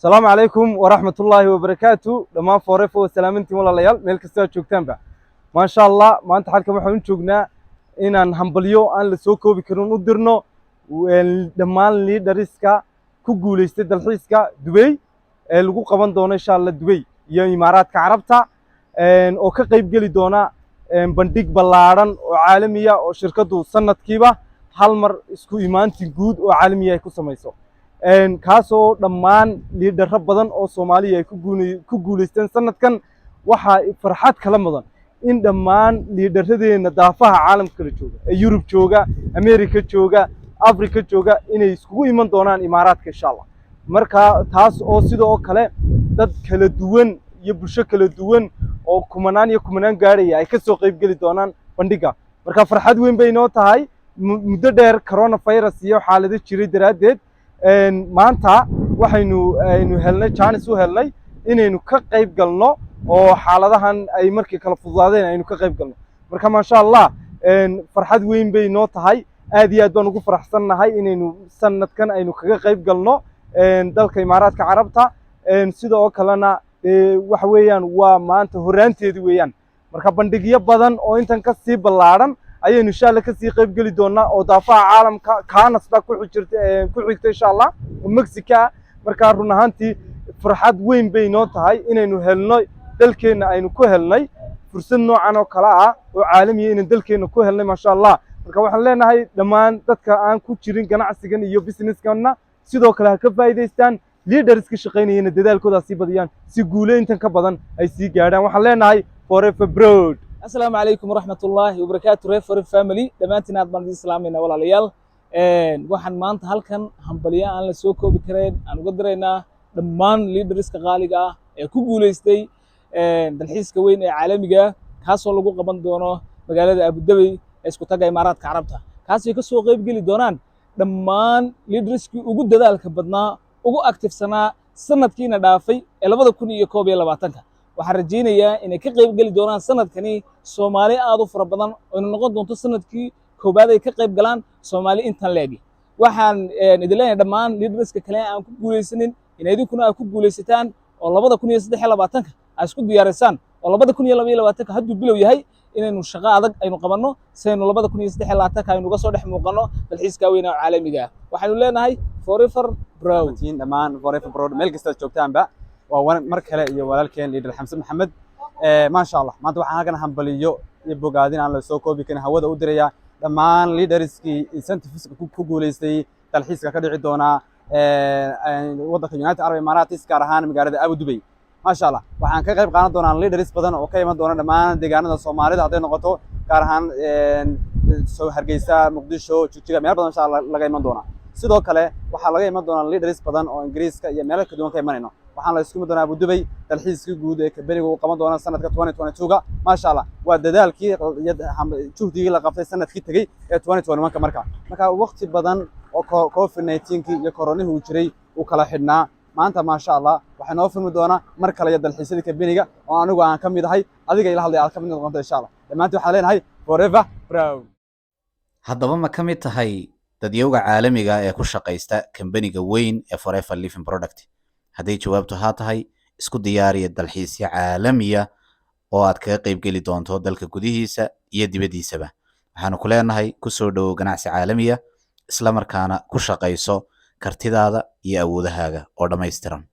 Asalaamu calaykum waraxmatullaahi wabarakaatu. Dhammaan Forever salaamantiin, walaalayaal, meel kastoo aad joogtaanba. Maasha Allah, maanta halkan waxaan u joognaa inaan hambalyo aan la soo koobi karin u dirno dhammaan leaderska ku guulaystay dalxiiska Dubay ee lagu qaban doono, insha Allah, Dubay iyo Imaaraadka Carabta, oo ka qayb geli doona bandhig ballaadhan oo caalamiya oo shirkaddu sanadkiiba hal mar isku imaantin guud oo caalamiya ay ku samayso, kaasoo dhammaan leadero badan oo Soomaaliya ay ku guulaysteen sanadkan. Waxaa farxad kala mudan in dhammaan leaderadeenna daafaha caalamka kala jooga, ee Yurub jooga, America jooga, Africa jooga, inay iskugu iman doonaan Imaaraadka, insha Allah. Marka taas oo sidoo kale dad kala duwan iyo bulsho kala duwan oo kumanaan iyo kumanaan gaadhaya ay ka soo qayb geli doonaan bandhigga. Marka farxad weyn bay inoo tahay. Muddo dheer coronavirus iyo xaalado jiray daraaddeed, maanta waxaynu aynu helnay chance u helnay inaynu ka qayb galno, oo xaaladahan ay markii kala fududaadeen aynu ka qayb galno. Marka maasha Allah, farxad weyn bay inoo tahay. Aad iyo aad baan ugu faraxsannahay inaynu sanadkan aynu kaga qayb galno dalka Imaaraadka Carabta. Sidoo kalena waxa weeyaan waa maanta horraanteedi weeyaan. Marka bandhigyo badan oo intan ka sii ballaadhan ayaynu, insha Allah, kasii qayb geli doonaa oo daafaha caalamka. Kanas baa ku xijirta, ku xigta, insha Allah, oo Mexico ah. Marka run ahaantii farxad weyn bay inoo tahay inaynu helno, dalkeenna aynu ku helnay fursad noocan oo kale ah oo caalamiya inaynu dalkeenna ku helnay, maasha Allah. Marka waxaan leenahay dhammaan dadka aan ku jirin ganacsigan iyo businesskanna sidoo kale ha ka faa'iidaystaan, leaders ka shaqaynayana dadaalkooda sii badiyaan si guulo intan ka badan ay sii gaadhaan. Waxaan leenahay forever proud. Asalaamu calaykum waraxmatullaahi wabarakaatu. Reer Forever family, dhammaantiin aad baan idin salaamayna, walaalayaal. Waxaan maanta halkan hambalyo aan la soo koobi karayn aan uga diraynaa dhammaan leaderska qaaliga ah ee ku guuleystay dalxiiska weyn ee caalamiga, kaasoo lagu qaban doono magaalada Abu Dhabi ee isku tagga Imaaraadka Carabta, kaasay ka soo qayb geli doonaan dhammaan leaderskii ugu dadaalka badnaa, ugu activesanaa sanadkiina dhaafay ee 2021-ka. Waxaan rajaynayaa inay ka qayb geli doonaan sanadkani Soomaali aad u fara badan, oyna noqon doonto sanadkii koowaad ay ka qayb galaan Soomaali intan leegi. Waxaan idin leenahay dhammaan leaderska kale aan ku guulaysanin in idinkuna aad ku guulaysataan, oo 2023-ka aad isku diyaarisaan, oo 2022-ka hadduu bilow yahay inaynu shaqo adag aynu qabanno si aynu 2023-ka aynu uga soo dhex muuqanno dalxiiska weyn oo caalamiga ah. Waxaynu leenahay forever proud. Dhammaan forever proud meel kastaad joogtaanba, waa mar kale iyo walaalkeen leader Xamse Maxamed. Maasha Allah, maanta waxaan halkan hambaliyo iyo bogaadin aan la soo koobi karin hawada u dirayaa dhammaan leaderskii incentiveska ku guuleystay dalxiiska ka dhici doonaa waddanka United Arab Emirates, gaar ahaan magaalada Abu Dubai. Maasha Allah, waxaan ka qayb qaadan doonaa leaders badan oo ka iman doona dhammaan deegaanada Soomaalida, hadday noqoto gaar ahaan soo Hargeysa, Muqdisho, Jigjiga, meel badan insha Allah laga iman doonaa. Sidoo kale waxaa laga iman doonaa leaders badan oo Ingiriiska iyo meelo kala duwan ka imanayno. Waxaan la isku imi doonaa Abu Dubai, dalxiiskii guud ee kambaniga uu qaban doona sanadka 2022-ga. Maasha Allah, waa dadaalkii iyo juhdigii la qabtay sanadkii tegey ee 2021-ka. Marka waqti badan oo COVID-19-kii iyo koronihii uu jiray uu kala xidhnaa, maanta maasha Allah waxaa noo furmi doonaa mar kale iyo dalxiisyadii kambaniga oo anigu aan ka mid ahay, adiga ila hadlay aad ka mid noqonto, insha Allah. Dhammaantiin waxaan leenahay forever proud. Haddaba ma ka mid tahay dadyowga caalamiga ee ku shaqaysta kambaniga weyn ee Forever Living Product? Hadday jawaabtu haa tahay, isku diyaariya dalxiisyo caalamiya oo aad kaga qayb geli doonto dalka gudihiisa iyo dibaddiisaba. Waxaanu ku leenahay ku soo dhowow ganacsi caalamiya, isla markaana ku shaqayso kartidaada iyo awoodahaaga oo dhammaystiran.